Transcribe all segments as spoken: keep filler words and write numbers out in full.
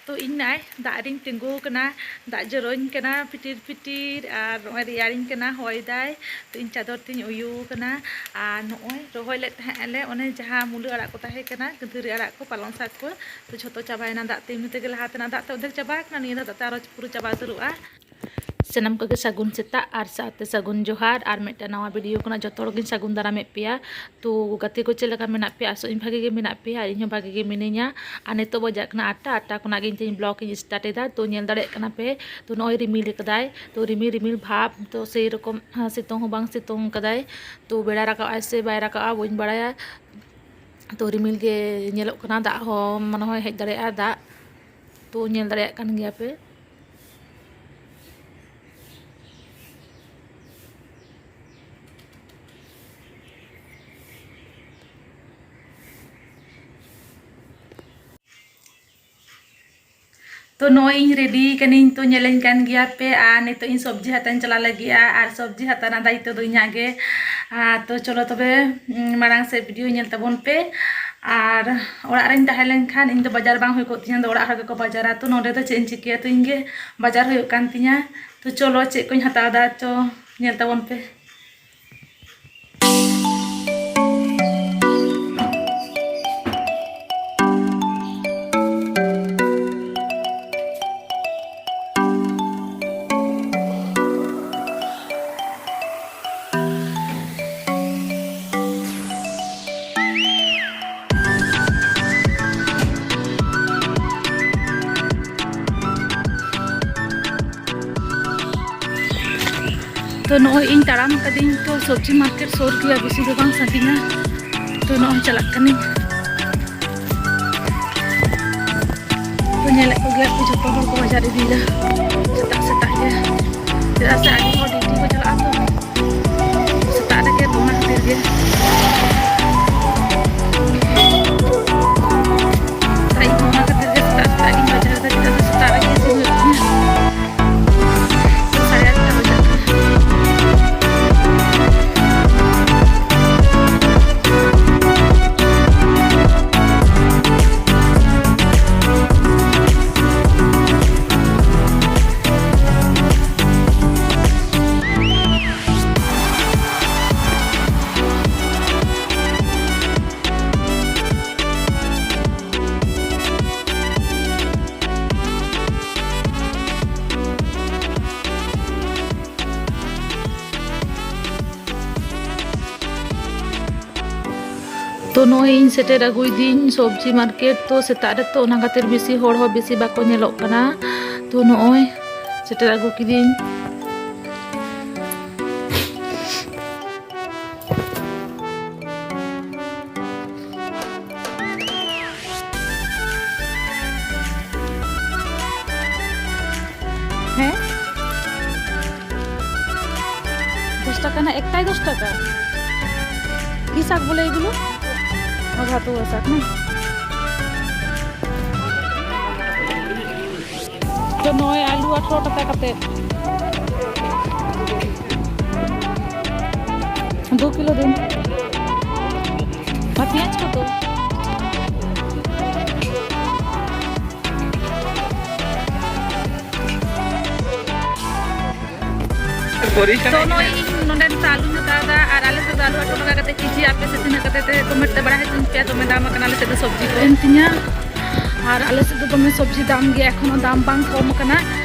ᱛᱚ ᱤᱧ ᱱᱚᱜᱼᱚᱭ ᱫᱟᱜ ᱨᱤᱧ ᱛᱤᱸᱜᱩ ᱟᱠᱟᱱᱟ, ᱫᱟᱜ ᱡᱚᱨᱚᱧ ᱠᱟᱱᱟ ᱯᱷᱤᱴᱤᱨ ᱯᱷᱤᱴᱤᱨ, ᱟᱨ ᱱᱚᱜᱼᱚᱭ ᱨᱮᱭᱟᱲᱤᱧ ᱠᱟᱱᱟ, ᱦᱚᱭ ᱫᱟᱭ᱾ ᱛᱚ ᱤᱧ ᱪᱟᱫᱚᱨ ᱛᱤᱧ ᱩᱭᱩ ᱟᱠᱟᱱᱟ᱾ ᱟᱨ ᱱᱚᱜᱼᱚᱭ ᱨᱚᱦᱚᱭ ᱞᱮᱫ ᱛᱟᱦᱮᱸᱫ ᱟᱞᱮ ᱚᱱᱮ ᱡᱟᱦᱟᱸ ᱢᱩᱞᱟᱹ ᱟᱲᱟᱜ ᱠᱚ ᱛᱟᱦᱮᱸ ᱠᱟᱱᱟ, ᱜᱟᱹᱫᱷᱟᱹᱨᱤ ᱟᱲᱟᱜ ᱠᱚ, ᱯᱟᱞᱚᱝ ᱥᱟᱠ ᱠᱚ, ᱛᱚ ᱡᱷᱚᱛᱚ ᱪᱟᱵᱟᱭᱮᱱᱟ ᱫᱟᱜ ᱛᱮ᱾ ᱮᱢᱱᱤ ᱛᱮᱜᱮ ᱞᱟᱦᱟ ᱛᱮᱱᱟᱜ ᱫᱟᱜ ᱛᱮ ᱚᱨᱫᱷᱮᱠ ᱪᱟᱵᱟ ᱟᱠᱟᱱᱟ, ᱱᱤᱭᱟᱹ ᱫᱷᱟᱣ ᱫᱟᱜ ᱛᱮ ᱟᱨᱚ ᱯᱩᱨᱟᱹ ᱪᱟᱵᱟ ᱩᱛᱟᱹᱨᱚᱜᱼᱟ᱾ ᱥᱟᱱᱟᱢ ᱠᱚᱜᱮ ᱥᱟᱹᱜᱩᱱ ᱥᱮᱛᱟᱜ ᱟᱨ ᱥᱟᱶᱛᱮ ᱥᱟᱹᱜᱩᱱ ᱡᱚᱦᱟᱨ᱾ ᱟᱨ ᱢᱤᱫᱴᱟᱝ ᱱᱟᱣᱟ ᱵᱷᱤᱰᱤᱭᱳ ᱠᱷᱚᱱᱟᱜ ᱡᱚᱛᱚ ᱦᱚᱲ ᱜᱤᱧ ᱥᱟᱹᱜᱩᱱ ᱫᱟᱨᱟᱢᱮᱫ ᱯᱮᱭᱟ᱾ ᱛᱚ ᱜᱟᱛᱮ ᱠᱚ ᱪᱮᱫ ᱞᱮᱠᱟ ᱢᱮᱱᱟᱜ ᱯᱮᱭᱟ? ᱟᱥᱚᱜ ᱤᱧ ᱵᱷᱟᱜᱮ ᱜᱮ ᱢᱮᱱᱟᱜ ᱯᱮᱭᱟ, ᱟᱨ ᱤᱧ ᱦᱚᱸ ᱵᱷᱟᱜᱮ ᱜᱮ ᱢᱤᱱᱟᱹᱧᱟ᱾ ᱟᱨ ᱱᱤᱛᱚᱜ ᱵᱟᱡᱟᱜ ᱠᱟᱱᱟ ᱟᱴᱴᱟ, ᱟᱴᱴᱟ ᱠᱷᱚᱱᱟᱜ ᱜᱮ ᱤᱧ ᱛᱮᱧ ᱵᱞᱚᱜ ᱤᱧ ᱥᱴᱟᱨᱴ ᱮᱫᱟ᱾ ᱛᱚ ᱧᱮᱞ ᱫᱟᱲᱮᱭᱟᱜ ᱠᱟᱱᱟ ᱯᱮ, ᱛᱚ ᱱᱚᱜᱼᱚᱭ ᱨᱤᱢᱤᱞ ᱟᱠᱟᱫᱟᱭ, ᱛᱚ ᱨᱤᱢᱤᱞ ᱨᱤᱢᱤᱞ ᱵᱷᱟᱵᱽ, ᱛᱚ ᱥᱮᱭ ᱨᱚᱠᱚᱢ, ᱦᱮᱸ, ᱥᱤᱛᱩᱝ ᱦᱚᱸ ᱵᱟᱝ ᱥᱤᱛᱩᱝ ᱟᱠᱟᱫᱟᱭ᱾ ᱛᱚ ᱵᱮᱲᱟ ᱨᱟᱠᱟᱵ ᱟᱭ ᱥᱮ ᱵᱟᱭ ᱨᱟᱠᱟᱵᱼᱟ ᱵᱟᱹᱧ ᱵᱟᱲᱟᱭᱟ᱾ ᱛᱚ ᱨᱤᱢᱤᱞ ᱜᱮ ᱧᱮᱞᱚᱜ ᱠᱟᱱᱟ, ᱫᱟᱜ ᱦᱚᱸ ᱢᱚᱱᱮ ᱦᱚᱭ ᱦᱮᱡ ᱫᱟᱲᱮᱭᱟᱜᱼᱟ ᱫᱟᱜ᱾ ᱛᱚ ᱧᱮᱞ ᱫᱟᱲᱮᱭᱟᱜ ᱠᱟᱱ ᱜᱮᱭᱟ ᱯᱮ᱾ ᱛᱚ ᱱᱚᱜᱼᱚᱭ ᱤᱧ ᱨᱮᱰᱤ ᱠᱟᱹᱱᱟᱹᱧ, ᱛᱚ ᱧᱮᱞᱮᱧ ᱠᱟᱱ ᱜᱮᱭᱟ ᱯᱮ᱾ ᱟᱨ ᱱᱤᱛᱚᱜ ᱤᱧ ᱥᱚᱵᱽᱡᱤ ᱦᱟᱛᱟᱧ ᱪᱟᱞᱟᱜ ᱞᱟᱹᱜᱤᱫᱼᱟ, ᱟᱨ ᱥᱚᱵᱽᱡᱤ ᱦᱟᱛᱟᱣ ᱨᱮᱱᱟᱜ ᱫᱟᱭᱤᱛᱛᱚ ᱫᱚ ᱤᱧᱟᱹᱜ ᱜᱮ᱾ ᱟᱨ ᱛᱚ ᱪᱚᱞᱚ ᱛᱚᱵᱮ, ᱩᱸ, ᱢᱟᱲᱟᱝ ᱥᱮᱫ ᱵᱷᱤᱰᱤᱭᱳ ᱧᱮᱞ ᱛᱟᱵᱚᱱ ᱯᱮ᱾ ᱟᱨ ᱚᱲᱟᱜ ᱨᱮᱧ ᱛᱟᱦᱮᱸ ᱞᱮᱱᱠᱷᱟᱱ ᱤᱧ ᱫᱚ ᱵᱟᱡᱟᱨ ᱵᱟᱝ ᱦᱩᱭ ᱠᱚᱜ ᱛᱤᱧᱟᱹ, ᱫᱚ ᱚᱲᱟᱜ ᱦᱚᱲ ᱜᱮᱠᱚ ᱵᱟᱡᱟᱨᱟ᱾ ᱛᱚ ᱱᱚᱸᱰᱮ ᱫᱚ ᱪᱮᱫ ᱤᱧ ᱪᱤᱠᱟᱹᱭᱟ, ᱛᱚ ᱤᱧ ᱜᱮ ᱵᱟᱡᱟᱨ ᱦᱩᱭᱩᱜ ᱠᱟᱱ ᱛᱤᱧᱟᱹ᱾ ᱛᱚ ᱪᱚᱞᱚ ᱪᱮᱫ ᱠᱚᱧ ᱦᱟᱛᱟᱣ ᱮᱫᱟ, ᱛᱚ ᱧᱮᱞ ᱛᱟᱵᱚᱱ ᱯᱮ᱾ ᱛᱚ ᱱᱚᱜᱼᱚᱭ ᱤᱧ ᱛᱟᱲᱟᱢ ᱠᱟᱹᱫᱟᱹᱧ, ᱛᱚ ᱥᱚᱵᱽᱡᱤ ᱢᱟᱨᱠᱮᱴ ᱥᱩᱨ ᱜᱮᱭᱟ, ᱵᱮᱥᱤ ᱫᱚ ᱵᱟᱝ ᱥᱟᱺᱜᱤᱧᱟ᱾ ᱛᱚ ᱱᱚᱜᱼᱚᱭ ᱪᱟᱞᱟᱜ ᱠᱟᱹᱱᱟᱹᱧ᱾ ᱛᱚ ᱧᱮᱞᱮᱫ ᱠᱚᱜᱮᱭᱟ ᱯᱮ, ᱡᱷᱚᱛᱚ ᱦᱚᱲ ᱠᱚ ᱵᱟᱡᱟᱨ ᱤᱫᱤᱭᱮᱫᱟ ᱥᱮᱛᱟᱜ ᱥᱮᱛᱟᱜ ᱜᱮ, ᱪᱮᱫᱟᱜ ᱥᱮ ᱟᱹᱰᱤ ᱦᱚᱲ ᱰᱤᱭᱩᱴᱤ ᱠᱚ ᱪᱟᱞᱟᱜᱼᱟ ᱛᱚ᱾ ᱥᱮᱛᱟᱜ ᱨᱮᱜᱮ, ᱛᱚ ᱚᱱᱟ ᱠᱷᱟᱹᱛᱤᱨ ᱜᱮ ᱛᱟᱭ ᱤᱧ ᱦᱚᱸ ᱚᱱᱟ ᱠᱷᱟᱹᱛᱤᱨ ᱜᱮ ᱥᱮᱛᱟᱜ ᱥᱮᱛᱟᱜ ᱜᱤᱧ ᱵᱟᱡᱟᱨ ᱮᱫᱟ, ᱪᱮᱫᱟᱜ ᱥᱮ ᱥᱮᱛᱟᱜ ᱨᱮᱜᱮ ᱤᱥᱤᱱ ᱦᱩᱭᱩᱜ ᱛᱤᱧᱟ᱾ ᱛᱚ ᱥᱟᱲᱮ ᱟᱴᱴᱟ ᱵᱟᱡᱟᱜ ᱠᱟᱱᱟ᱾ ᱛᱚ ᱱᱚᱜᱼᱚᱭ ᱤᱧ ᱥᱮᱴᱮᱨ ᱟᱹᱜᱩᱭᱫᱤᱧ ᱥᱚᱵᱽᱡᱤ ᱢᱟᱨᱠᱮᱴ᱾ ᱛᱚ ᱥᱮᱛᱟᱜ ᱨᱮᱛᱚ ᱚᱱᱟ ᱠᱷᱟᱹᱛᱤᱨ ᱵᱮᱥᱤ ᱦᱚᱲ ᱦᱚᱸ ᱵᱮᱥᱤ ᱵᱟᱠᱚ ᱧᱮᱞᱚᱜ ᱠᱟᱱᱟ᱾ ᱛᱚ ᱱᱚᱜᱼᱚᱭ ᱥᱮᱴᱮᱨ ᱟᱹᱜᱩ ᱠᱤᱫᱤᱧ᱾ ᱦᱮᱸ, ᱫᱚᱥ টাকা না, একটাই দশ টাকা। কি শাক বলে এগুলো? ও, ভাতুয়া শাক না? তো নয় আলু আঠারো টাকা কাতে। দু কিলো দিন। আর পেঁয়াজ কত? ᱛᱚ ᱱᱚᱜᱼᱚᱭ ᱤᱧ ᱱᱚᱰᱮ ᱱᱤᱛᱚᱜ ᱟᱹᱞᱩᱧ ᱦᱟᱛᱟᱣ ᱮᱫᱟ, ᱟᱨ ᱟᱞᱮ ᱥᱮᱫ ᱫᱚ ᱟᱹᱞᱩ ᱟᱴᱷᱨᱚ ᱴᱟᱠᱟ ᱠᱟᱛᱮ ᱠᱮᱡᱤ, ᱟᱯᱮ ᱥᱮᱫ ᱛᱤᱱᱟᱹᱜ ᱠᱟᱛᱮ ᱛᱮ ᱠᱚᱢᱮᱱᱴ ᱛᱮ ᱵᱟᱲᱟᱭ ᱦᱚᱪᱚᱧ ᱯᱮ᱾ ᱫᱚᱢᱮ ᱫᱟᱢ ᱟᱠᱟᱱᱟ ᱟᱞᱮ ᱥᱮᱫ ᱫᱚ ᱥᱚᱵᱽᱡᱤ ᱠᱚ᱾ ᱮᱱ ᱛᱤᱧᱟ, ᱟᱨ ᱟᱞᱮ ᱥᱮᱫ ᱫᱚ ᱫᱚᱢᱮ ᱥᱚᱵᱽᱡᱤ ᱫᱟᱢ ᱜᱮᱭᱟ, ᱮᱠᱷᱚᱱᱳ ᱫᱟᱢ ᱵᱟᱝ ᱠᱚᱢ ᱟᱠᱟᱱᱟ᱾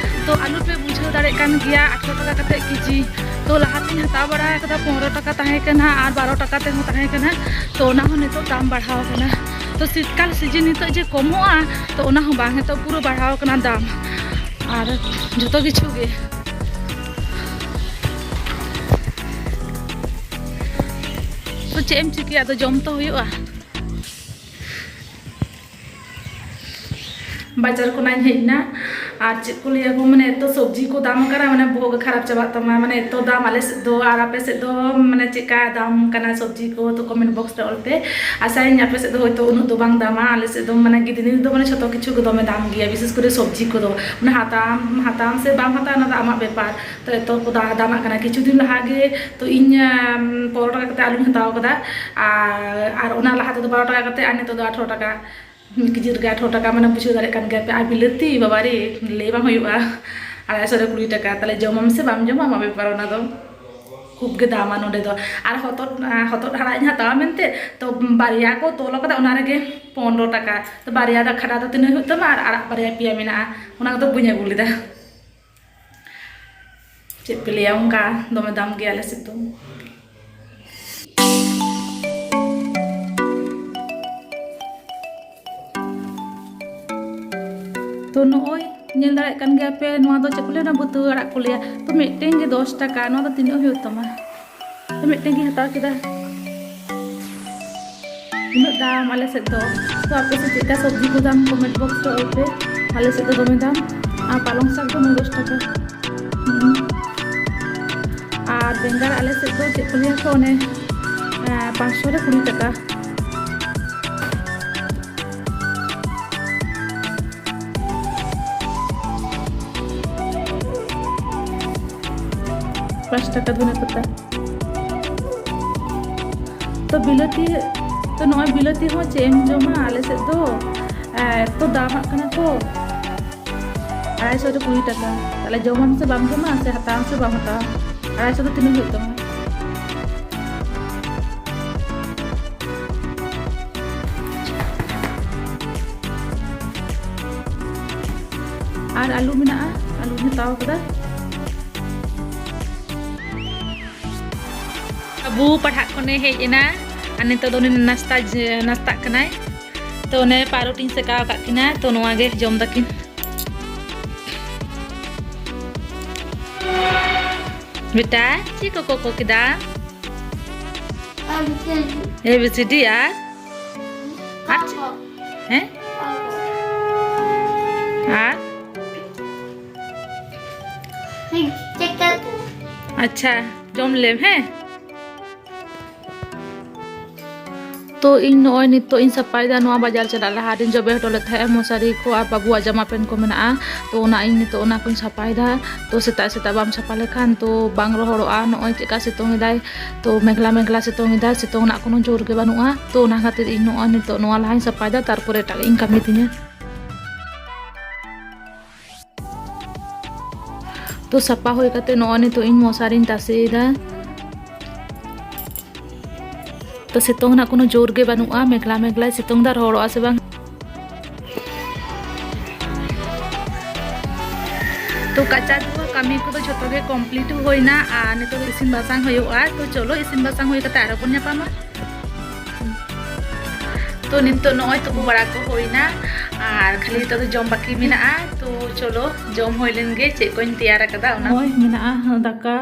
ᱛᱚ ᱟᱹᱞᱩ ᱯᱮ ᱵᱩᱡᱷᱟᱹᱣ ᱫᱟᱲᱮᱭᱟᱜ ᱠᱟᱱ ᱜᱮᱭᱟ, ᱟᱴᱷᱨᱚ ᱴᱟᱠᱟ ᱠᱟᱛᱮ ᱠᱮᱡᱤ᱾ ᱛᱚ ᱞᱟᱦᱟᱛᱤᱧ ᱦᱟᱛᱟᱣ ᱵᱟᱲᱟ ᱟᱠᱟᱫᱟ, ᱯᱚᱱᱨᱚ ᱴᱟᱠᱟ ᱛᱟᱦᱮᱸ ᱠᱟᱱᱟ ᱟᱨ ᱵᱟᱨᱚ ᱴᱟᱠᱟ ᱛᱮᱦᱚᱸ ᱛᱟᱦᱮᱸ ᱠᱟᱱᱟ᱾ ᱛᱚ ᱚᱱᱟ ᱦᱚᱸ ᱱᱤᱛᱚᱜ ᱫᱟᱢ ᱵᱟᱲᱦᱟᱣ ᱟᱠᱟᱱᱟ᱾ ᱛᱚ ᱥᱤᱛᱠᱟᱞ ᱥᱤᱡᱤᱱ ᱱᱤᱛᱚᱜ ᱡᱮ ᱠᱚᱢᱚᱜᱼᱟ, ᱛᱚ ᱚᱱᱟ ᱦᱚᱸ ᱵᱟᱝ, ᱱᱤᱛᱚᱜ ᱯᱩᱨᱟᱹ ᱵᱟᱲᱦᱟᱣ ᱟᱠᱟᱱᱟ ᱫᱟᱢ᱾ ᱟᱨ ᱡᱷᱚᱛᱚ ᱠᱤᱪᱷᱩ ᱜᱮ᱾ ᱛᱚ ᱪᱮᱫ ᱮᱢ ᱪᱤᱠᱟᱹᱭᱟ, ᱟᱫᱚ ᱡᱚᱢ ᱛᱚ ᱦᱩᱭᱩᱜᱼᱟ᱾ ᱵᱟᱡᱟᱨ ᱠᱷᱚᱱᱟᱜ ᱤᱧ ᱦᱮᱡ ᱮᱱᱟ, ᱟᱨ ᱪᱮᱫ ᱠᱚ ᱞᱟᱹᱭᱟ ᱠᱚ, ᱢᱟᱱᱮ, ᱮᱛᱚ ᱥᱚᱵᱽᱡᱤ ᱠᱚ ᱫᱟᱢ ᱟᱠᱟᱱᱟ, ᱢᱟᱱᱮ, ᱵᱚᱦᱚᱜ ᱜᱮ ᱠᱷᱟᱨᱟᱯ ᱪᱟᱵᱟᱜ ᱛᱟᱢᱟ᱾ ᱢᱟᱱᱮ, ᱮᱛᱚ ᱫᱟᱢ ᱟᱞᱮ ᱥᱮᱫ ᱫᱚ᱾ ᱟᱨ ᱟᱯᱮ ᱥᱮᱫ ᱫᱚ, ᱢᱟᱱᱮ, ᱪᱮᱫᱠᱟ ᱫᱟᱢ ᱠᱟᱱᱟ ᱥᱚᱵᱽᱡᱤ ᱠᱚ? ᱛᱚ comment box ᱨᱮ ᱚᱞ ᱯᱮ᱾ ᱟᱥᱟᱭᱟᱹᱧ ᱟᱯᱮ ᱥᱮᱫ ᱫᱚ ᱦᱳᱭᱛᱳ ᱩᱱᱟᱹᱜ ᱫᱚ ᱵᱟᱝ ᱫᱟᱢᱟ᱾ ᱟᱞᱮ ᱥᱮᱫ ᱫᱚ, ᱢᱟᱱᱮ, ᱜᱤᱫᱽᱨᱟᱹ ᱫᱚ, ᱢᱟᱱᱮ, ᱡᱷᱚᱛᱚ ᱠᱤᱪᱷᱩ ᱜᱮ ᱫᱚᱢᱮ ᱫᱟᱢ ᱜᱮᱭᱟ, ᱵᱤᱥᱮᱥ ᱠᱚᱨᱮ ᱥᱚᱵᱽᱡᱤ ᱠᱚᱫᱚ᱾ ᱢᱟᱱᱮ, ᱦᱟᱛᱟᱣᱟᱢ, ᱦᱟᱛᱟᱣᱟᱢ ᱥᱮ ᱵᱟᱢ ᱦᱟᱛᱟᱣᱟ, ᱚᱱᱟ ᱫᱚ ᱟᱢᱟᱜ ᱵᱮᱯᱟᱨ᱾ ᱛᱚ ᱮᱛᱚ ᱠᱚ ᱫᱟ-, ᱫᱟᱢᱟᱜ ᱠᱟᱱᱟ᱾ ᱠᱤᱪᱷᱩ ᱫᱤᱱ ᱞᱟᱦᱟ ᱜᱮ ᱛᱚ ᱤᱧ, ᱟᱢ, ᱯᱚᱱᱨᱚ ᱴᱟᱠᱟ ᱠᱟᱛᱮ ᱟᱹᱞᱩᱧ ᱦᱟᱛᱟᱣ ᱠᱟᱫᱟ, ᱟᱨ, ᱟᱨ ᱚᱱᱟ ᱞᱟᱦᱟ ᱛᱮᱫᱚ ᱵᱟᱨᱚ ᱴᱟᱠᱟ ᱠᱟᱛᱮ, ᱟᱨ ᱱᱤᱛᱚᱜ ᱫᱚ ᱟᱴᱷᱨᱚ ᱴᱟᱠᱟ᱾ ᱢᱤᱫ ᱠᱮᱡᱤ ᱨᱮᱜᱮ ᱟᱴᱷᱨᱚ ᱴᱟᱠᱟ, ᱢᱟᱱᱮ, ᱵᱩᱡᱷᱟᱹᱣ ᱫᱟᱲᱮᱭᱟᱜ ᱠᱟᱱ ᱜᱮᱭᱟ ᱯᱮ᱾ ᱟᱨ ᱵᱤᱞᱟᱹᱛᱤ, ᱵᱟᱵᱟ ᱨᱮ, ᱞᱟᱹᱭ ᱵᱟᱝ ᱦᱩᱭᱩᱜᱼᱟ᱾ ᱟᱲᱟᱭᱥᱚ ᱨᱮ ᱠᱩᱲᱤ ᱴᱟᱠᱟ᱾ ᱛᱟᱦᱞᱮ ᱡᱚᱢᱟᱢ ᱥᱮ ᱵᱟᱢ ᱡᱚᱢᱟ, ᱟᱢᱟᱜ ᱵᱮᱯᱟᱨ ᱚᱱᱟ ᱫᱚ᱾ ᱠᱷᱩᱵ ᱜᱮ ᱫᱟᱢᱟ ᱱᱚᱰᱮ ᱫᱚ᱾ ᱟᱨ ᱦᱚᱛᱚᱫ, ᱟᱨ ᱦᱚᱛᱚᱫ ᱦᱟᱲᱟᱜ ᱤᱧ ᱦᱟᱛᱟᱣᱟ ᱢᱮᱱᱛᱮ, ᱛᱚ ᱵᱟᱨᱭᱟ ᱠᱚ ᱛᱚᱞ ᱟᱠᱟᱫᱟ, ᱚᱱᱟ ᱨᱮᱜᱮ ᱯᱚᱱᱨᱚ ᱴᱟᱠᱟ᱾ ᱛᱚ ᱵᱟᱨᱭᱟ ᱫᱚ ᱠᱷᱟᱰᱟ ᱫᱚ ᱛᱤᱱᱟᱹᱜ ᱦᱩᱭᱩᱜ ᱛᱟᱢᱟ? ᱟᱨ ᱟᱲᱟᱜ ᱵᱟᱨᱭᱟ ᱯᱮᱭᱟ ᱢᱮᱱᱟᱜᱼᱟ, ᱚᱱᱟ ᱠᱚᱫᱚ ᱵᱟᱹᱧ ᱟᱹᱜᱩ ᱞᱮᱫᱟ᱾ ᱪᱮᱫ ᱯᱮ ᱞᱟᱹᱭᱟ, ᱚᱱᱠᱟ ᱫᱚᱢᱮ ᱫᱟᱢ ᱜᱮᱭᱟ ᱟᱞᱮ ᱥᱮᱫ ᱫᱚ᱾ ᱛᱚ ᱱᱚᱜᱼᱚᱭ ᱧᱮᱞ ᱫᱟᱲᱮᱭᱟᱜ ᱠᱟᱱ ᱜᱮᱭᱟ ᱯᱮ, ᱱᱚᱣᱟ ᱫᱚ ᱪᱮᱫ ᱠᱚ ᱞᱟᱹᱭᱟ, ᱚᱱᱟ ᱵᱟᱹᱛᱩᱣᱟᱹ ᱟᱲᱟᱜ ᱠᱚ ᱞᱟᱹᱭᱟ᱾ ᱛᱚ ᱢᱤᱫᱴᱮᱱ ᱜᱮ ᱫᱚᱥ ᱴᱟᱠᱟ, ᱱᱚᱣᱟ ᱫᱚ ᱛᱤᱱᱟᱹᱜ ᱦᱩᱭᱩᱜ ᱛᱟᱢᱟ? ᱛᱚ ᱢᱤᱫᱴᱮᱱ ᱜᱮᱧ ᱦᱟᱛᱟᱣ ᱠᱮᱫᱟ᱾ ᱩᱱᱟᱹᱜ ᱫᱟᱢ ᱟᱞᱮ ᱥᱮᱫ ᱫᱚ᱾ ᱛᱚ ᱟᱯᱮ ᱥᱮᱫ ᱪᱮᱫᱠᱟ ᱥᱚᱵᱽᱡᱤ ᱠᱚ ᱫᱟᱢ, comment box ᱨᱮ ᱚᱞ ᱯᱮ᱾ ᱟᱞᱮ ᱥᱮᱫ ᱫᱚ ᱫᱚᱢᱮ ᱫᱟᱢ᱾ ᱟᱨ ᱯᱟᱞᱚᱝ ᱥᱟᱠ ᱫᱚ ᱱᱚᱭ ᱫᱚᱥ ᱴᱟᱠᱟ᱾ ᱦᱩᱸ᱾ ᱟᱨ ᱵᱮᱸᱜᱟᱲ ᱟᱞᱮ ᱥᱮᱫ ᱫᱚ ᱪᱮᱫ ᱠᱚ ᱞᱟᱹᱭᱟ ᱠᱚ, ᱚᱱᱮ, ᱮᱸ, ᱯᱟᱸᱪᱥᱚ ᱨᱮ ᱠᱩᱲᱤ ᱴᱟᱠᱟ᱾ ᱯᱟᱸᱪ ᱴᱟᱠᱟ ᱫᱷᱚᱱᱮ ᱯᱟᱛᱟ᱾ ᱛᱚ ᱵᱤᱞᱟᱹᱛᱤ, ᱛᱚ ᱱᱚᱜᱼᱚᱭ ᱵᱤᱞᱟᱹᱛᱤ ᱦᱚᱸ ᱪᱮᱫ ᱮᱢ ᱡᱚᱢᱟ ᱟᱞᱮ ᱥᱮᱫ ᱫᱚ, ᱮᱛᱚ ᱫᱟᱢᱟᱜ ᱠᱟᱱᱟ ᱠᱚ᱾ ᱟᱲᱟᱭᱥᱚ ᱨᱮ ᱠᱩᱲᱤ ᱴᱟᱠᱟ᱾ ᱛᱟᱦᱞᱮ ᱡᱚᱢᱟᱢ ᱥᱮ ᱵᱟᱢ ᱡᱚᱢᱟ, ᱥᱮ ᱦᱟᱛᱟᱣᱟᱢ ᱥᱮ ᱵᱟᱢ ᱦᱟᱛᱟᱣᱟ? ᱟᱲᱟᱭᱥᱚ ᱫᱚ ᱛᱤᱱᱟᱹᱜ ᱦᱩᱭᱩᱜ ᱛᱟᱢᱟ? ᱟᱨ ᱟᱹᱞᱩ ᱢᱮᱱᱟᱜᱼᱟ, ᱟᱹᱞᱩᱧ ᱦᱟᱛᱟᱣ ᱠᱟᱫᱟ᱾ ᱵᱟᱹᱵᱩ ᱯᱟᱲᱦᱟᱜ ᱠᱷᱚᱱᱮ ᱦᱮᱡ ᱮᱱᱟ, ᱟᱨ ᱱᱤᱛᱚᱜ ᱫᱚ ᱩᱱᱤ ᱱᱟᱥᱛᱟ, ᱱᱟᱥᱛᱟᱜ ᱠᱟᱱᱟᱭ᱾ ᱛᱚ ᱚᱱᱮ ᱯᱟᱣᱨᱩᱴᱤᱧ ᱥᱮᱠᱟᱣ ᱟᱠᱟᱫ ᱠᱤᱱᱟ, ᱛᱚ ᱱᱚᱣᱟ ᱜᱮ ᱡᱚᱢ ᱫᱟᱠᱤᱱ᱾ ᱵᱮᱴᱟ, ᱪᱮᱫ ᱠᱚ ᱠᱚᱠᱚ ᱠᱮᱫᱟ? A B C D. A B C D ᱟᱨ? ᱟᱨ ᱪᱮᱫ? ᱦᱮᱸ? ᱟᱨ? ᱪᱮᱫ ᱠᱚ? ᱟᱪᱪᱷᱟ, ᱡᱚᱢ ᱞᱮᱢ, ᱦᱮᱸ? ᱛᱚ ᱤᱧ ᱱᱚᱜᱼᱚᱭ ᱱᱤᱛᱚᱜ ᱤᱧ ᱥᱟᱯᱷᱟᱭᱮᱫᱟ, ᱱᱚᱣᱟ ᱵᱟᱡᱟᱨ ᱪᱟᱞᱟᱜ ᱞᱟᱦᱟ ᱨᱤᱧ ᱡᱚᱵᱮ ᱦᱚᱴᱚ ᱞᱮᱫ ᱛᱟᱦᱮᱸᱜᱼᱟ ᱢᱚᱥᱟᱨᱤ ᱠᱚ ᱟᱨ ᱵᱟᱹᱵᱩᱣᱟᱜ ᱡᱟᱢᱟ ᱯᱮᱱᱴ ᱠᱚ ᱢᱮᱱᱟᱜᱼᱟ᱾ ᱛᱚ ᱚᱱᱟ ᱤᱧ ᱱᱤᱛᱚᱜ ᱚᱱᱟ ᱠᱚᱧ ᱥᱟᱯᱷᱟᱭᱮᱫᱟ᱾ ᱛᱚ ᱥᱮᱛᱟᱜ ᱥᱮᱛᱟᱜ ᱵᱟᱢ ᱥᱟᱯᱷᱟ ᱞᱮᱠᱷᱟᱱ ᱛᱚ ᱵᱟᱝ ᱨᱚᱦᱚᱲᱚᱜᱼᱟ᱾ ᱱᱚᱜᱼᱚᱭ ᱪᱮᱫᱠᱟ ᱥᱤᱛᱩᱝ ᱮᱫᱟᱭ, ᱛᱚ ᱢᱮᱜᱷᱞᱟ ᱢᱮᱜᱷᱞᱟ ᱥᱤᱛᱩᱝ ᱮᱫᱟ, ᱥᱤᱛᱩᱝ ᱨᱮᱱᱟᱜ ᱠᱳᱱᱳ ᱡᱳᱨ ᱜᱮ ᱵᱟᱹᱱᱩᱜᱼᱟ᱾ ᱛᱚ ᱚᱱᱟ ᱠᱷᱟᱹᱛᱤᱨ ᱤᱧ ᱱᱚᱜᱼᱚᱭ ᱱᱤᱛᱚᱜ ᱱᱚᱣᱟ ᱞᱟᱦᱟᱧ ᱥᱟᱯᱷᱟᱭᱮᱫᱟ, ᱛᱟᱨᱯᱚᱨᱮ ᱮᱴᱟᱜ ᱤᱧ ᱠᱟᱹᱢᱤ ᱛᱤᱧᱟᱹ᱾ ᱛᱚ ᱥᱟᱯᱷᱟ ᱦᱩᱭ ᱠᱟᱛᱮ ᱱᱚᱜᱼᱚᱭ ᱱᱤᱛᱚᱜ ᱤᱧ ᱢᱚᱥᱟᱨᱤᱧ ᱛᱟᱥᱮᱭᱮᱫᱟ᱾ ᱛᱚ ᱥᱤᱛᱩᱝ ᱨᱮᱱᱟᱜ ᱠᱳᱱᱳ ᱡᱳᱨ ᱜᱮ ᱵᱟᱹᱱᱩᱜᱼᱟ, ᱢᱮᱜᱷᱞᱟ ᱢᱮᱜᱷᱞᱟᱭ ᱥᱤᱛᱩᱝ ᱫᱟ, ᱨᱚᱦᱚᱲᱚᱜᱼᱟ ᱥᱮ ᱵᱟᱝ᱾ ᱛᱚ ᱠᱟᱪᱟ ᱫᱷᱩᱣᱟᱹ ᱠᱟᱹᱢᱤ ᱠᱚᱫᱚ ᱡᱷᱚᱛᱚ ᱜᱮ complete ᱦᱩᱭᱱᱟ, ᱟᱨ ᱱᱤᱛᱚᱜ ᱫᱚ ᱤᱥᱤᱱ ᱵᱟᱥᱟᱝ ᱦᱩᱭᱩᱜᱼᱟ᱾ ᱛᱚ ᱪᱚᱞᱚ ᱤᱥᱤᱱ ᱵᱟᱥᱟᱝ ᱦᱩᱭ ᱠᱟᱛᱮ ᱟᱨᱚ ᱵᱚᱱ ᱧᱟᱯᱟᱢᱟ᱾ ᱛᱚ ᱱᱤᱛᱚᱜ ᱱᱚᱜᱼᱚᱭ ᱛᱩᱯᱩ ᱵᱟᱲᱟ ᱠᱚ ᱦᱩᱭᱱᱟ, ᱟᱨ ᱠᱷᱟᱹᱞᱤ ᱱᱤᱛᱚᱜ ᱫᱚ ᱡᱚᱢ ᱵᱟᱹᱠᱤ ᱢᱮᱱᱟᱜᱼᱟ᱾ ᱛᱚ ᱪᱚᱞᱚ ᱡᱚᱢ ᱦᱩᱭ ᱞᱮᱱ ᱜᱮ, ᱪᱮᱫ ᱠᱚᱧ ᱛᱮᱭᱟᱨ ᱟᱠᱟᱫᱟ ᱚᱱᱟ᱾ ᱱᱚᱜᱼᱚᱭ ᱢᱮᱱᱟᱜᱼᱟ ᱫᱟᱠᱟ,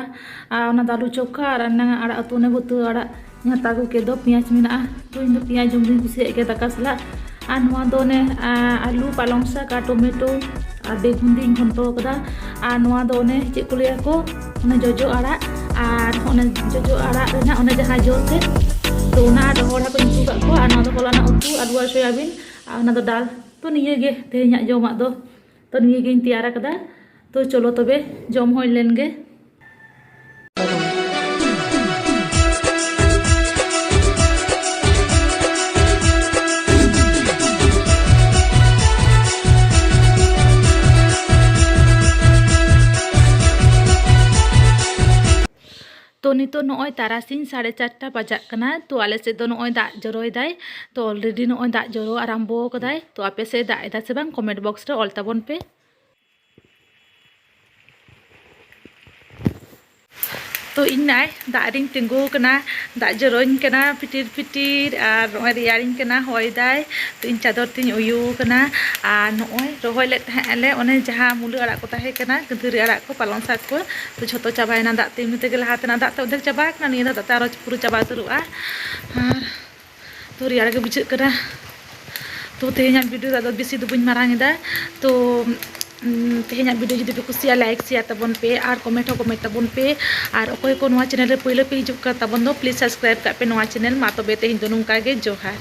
ᱟᱨ ᱚᱱᱟ ᱫᱚ ᱟᱹᱞᱩ ᱪᱚᱠᱷᱟ, ᱟᱨ ᱚᱱᱟ ᱟᱲᱟᱜ ᱩᱛᱩ, ᱚᱱᱮ ᱵᱷᱩᱛᱩ ᱟᱲᱟᱜ ᱤᱧ ᱦᱟᱛᱟᱣ ᱟᱹᱜᱩ ᱠᱮᱫ ᱫᱚ, ᱯᱮᱸᱭᱟᱡᱽ ᱢᱮᱱᱟᱜᱼᱟ᱾ ᱛᱚ ᱤᱧ ᱫᱚ ᱯᱮᱸᱭᱟᱡᱽ ᱡᱚᱢ ᱫᱩᱧ ᱠᱩᱥᱤᱭᱟᱜ ᱜᱮᱭᱟ ᱫᱟᱠᱟ ᱥᱟᱞᱟᱜ᱾ ᱟᱨ ᱱᱚᱣᱟ ᱫᱚ ᱚᱱᱮ, ᱟ, ᱟᱹᱞᱩ, ᱯᱟᱞᱚᱝ ᱥᱟᱠ ᱟᱨ ᱴᱚᱢᱮᱴᱳ ᱟᱨ ᱵᱮᱜᱩᱱ ᱫᱤᱭᱮᱧ ᱜᱷᱚᱱᱴᱚ ᱟᱠᱟᱫᱟ᱾ ᱟᱨ ᱱᱚᱣᱟ ᱫᱚ ᱚᱱᱮ ᱪᱮᱫ ᱠᱚ ᱞᱟᱹᱭᱟ ᱠᱚ, ᱚᱱᱮ ᱡᱚᱡᱚ ᱟᱲᱟᱜ, ᱟᱨ ᱚᱱᱮ ᱡᱚᱡᱚ ᱟᱲᱟᱜ ᱨᱮᱱᱟᱜ ᱚᱱᱮ ᱡᱟᱦᱟᱸ ᱡᱚ ᱛᱮ, ᱛᱚ ᱚᱱᱟ ᱟᱨ ᱨᱚᱦᱚᱲ ᱦᱟᱹᱠᱩᱧ ᱩᱛᱩ ᱠᱟᱜ ᱠᱚᱣᱟ᱾ ᱟᱨ ᱱᱚᱣᱟ ᱫᱚ ᱦᱚᱞᱟᱱᱟᱜ ᱩᱛᱩ, ᱟᱹᱞᱩ ᱟᱨ ᱥᱚᱭᱟᱵᱤᱱ, ᱟᱨ ᱚᱱᱟ ᱫᱚ ᱰᱟᱞ᱾ ᱛᱚ ᱱᱤᱭᱟᱹ ᱜᱮ ᱛᱮᱦᱮᱧᱟᱜ ᱡᱚᱢᱟᱜ ᱫᱚ, ᱛᱚ ᱱᱤᱭᱟᱹ ᱜᱤᱧ ᱛᱮᱭᱟᱨ ᱟᱠᱟᱫᱟ᱾ ᱛᱚ ᱪᱚᱞᱚ ᱛᱚᱵᱮ ᱡᱚᱢ ᱦᱩᱭ ᱞᱮᱱ ᱜᱮ᱾ ᱛᱚ ᱱᱤᱛᱚᱜ ᱱᱚᱜᱼᱚᱭ ᱛᱟᱨᱟᱥᱤᱧ ᱥᱟᱲᱮ ᱪᱟᱨᱴᱟ ᱵᱟᱡᱟᱜ ᱠᱟᱱᱟ᱾ ᱛᱚ ᱟᱞᱮ ᱥᱮᱫ ᱫᱚ ᱱᱚᱜᱼᱚᱭ ᱫᱟᱜ ᱡᱚᱨᱚᱭᱮᱫᱟᱭ᱾ ᱛᱚ already ᱱᱚᱜᱼᱚᱭ ᱫᱟᱜ ᱡᱚᱨᱚ ᱟᱨᱟᱢᱵᱚ ᱟᱠᱟᱫᱟᱭ᱾ ᱛᱚ ᱟᱯᱮ ᱥᱮᱫ ᱫᱟᱜ ᱮᱫᱟ ᱥᱮ ᱵᱟᱝ, comment box ᱨᱮ ᱚᱞ ᱛᱟᱵᱚᱱ ᱯᱮ᱾ ᱛᱚ ᱤᱧ ᱱᱚᱜᱼᱚᱭ ᱫᱟᱜ ᱨᱤᱧ ᱛᱤᱸᱜᱩ ᱟᱠᱟᱱᱟ, ᱫᱟᱜ ᱡᱚᱨᱚᱧ ᱠᱟᱱᱟ ᱯᱷᱤᱴᱤᱨ ᱯᱷᱤᱴᱤᱨ, ᱟᱨ ᱱᱚᱜᱼᱚᱭ ᱨᱮᱭᱟᱲᱤᱧ ᱠᱟᱱᱟ, ᱦᱚᱭ ᱫᱟᱭ᱾ ᱛᱚ ᱤᱧ ᱪᱟᱫᱚᱨ ᱛᱤᱧ ᱩᱭᱩ ᱟᱠᱟᱱᱟ᱾ ᱟᱨ ᱱᱚᱜᱼᱚᱭ ᱨᱚᱦᱚᱭ ᱞᱮᱫ ᱛᱟᱦᱮᱸᱫ ᱟᱞᱮ ᱚᱱᱮ ᱡᱟᱦᱟᱸ ᱢᱩᱞᱟᱹ ᱟᱲᱟᱜ ᱠᱚ ᱛᱟᱦᱮᱸ ᱠᱟᱱᱟ, ᱜᱟᱹᱫᱷᱟᱹᱨᱤ ᱟᱲᱟᱜ ᱠᱚ, ᱯᱟᱞᱚᱝ ᱥᱟᱠ ᱠᱚ, ᱛᱚ ᱡᱷᱚᱛᱚ ᱪᱟᱵᱟᱭᱮᱱᱟ ᱫᱟᱜ ᱛᱮ᱾ ᱮᱢᱱᱤ ᱛᱮᱜᱮ ᱞᱟᱦᱟ ᱛᱮᱱᱟᱜ ᱫᱟᱜ ᱛᱮ ᱚᱨᱫᱷᱮᱠ ᱪᱟᱵᱟ ᱟᱠᱟᱱᱟ, ᱱᱤᱭᱟᱹ ᱫᱷᱟᱣ ᱫᱟᱜ ᱛᱮ ᱟᱨᱚ ᱯᱩᱨᱟᱹ ᱪᱟᱵᱟ ᱩᱛᱟᱹᱨᱚᱜᱼᱟ᱾ ᱟᱨ ᱛᱚ ᱨᱮᱭᱟᱲ ᱜᱮ ᱵᱩᱡᱷᱟᱹᱜ ᱠᱟᱱᱟ᱾ ᱛᱚ ᱛᱮᱦᱮᱧᱟᱜ video ᱫᱚ ᱟᱫᱚ ᱵᱮᱥᱤ ᱫᱚ ᱵᱟᱹᱧ ᱢᱟᱨᱟᱝ ᱮᱫᱟ᱾ ᱛᱚ, ᱩᱢ, ᱛᱮᱦᱮᱧᱟᱜ video ᱡᱩᱫᱤ ᱯᱮ ᱠᱩᱥᱤᱭᱟᱜᱼᱟ, like share ᱛᱟᱵᱚᱱ ᱯᱮ ᱟᱨ comment ᱦᱚᱸ comment ᱛᱟᱵᱚᱱ ᱯᱮ᱾ ᱟᱨ ᱚᱠᱚᱭ ᱠᱚ ᱱᱚᱣᱟ channel ᱨᱮ ᱯᱳᱭᱞᱳ ᱯᱮ ᱦᱤᱡᱩᱜ ᱠᱟᱱ ᱛᱟᱵᱚᱱ ᱫᱚ, please subscribe ᱠᱟᱜ ᱯᱮ ᱱᱚᱣᱟ channel᱾ ᱢᱟ ᱛᱚᱵᱮ ᱛᱮᱦᱮᱧ ᱫᱚ ᱱᱚᱝᱠᱟ ᱜᱮ, ᱡᱚᱦᱟᱨ᱾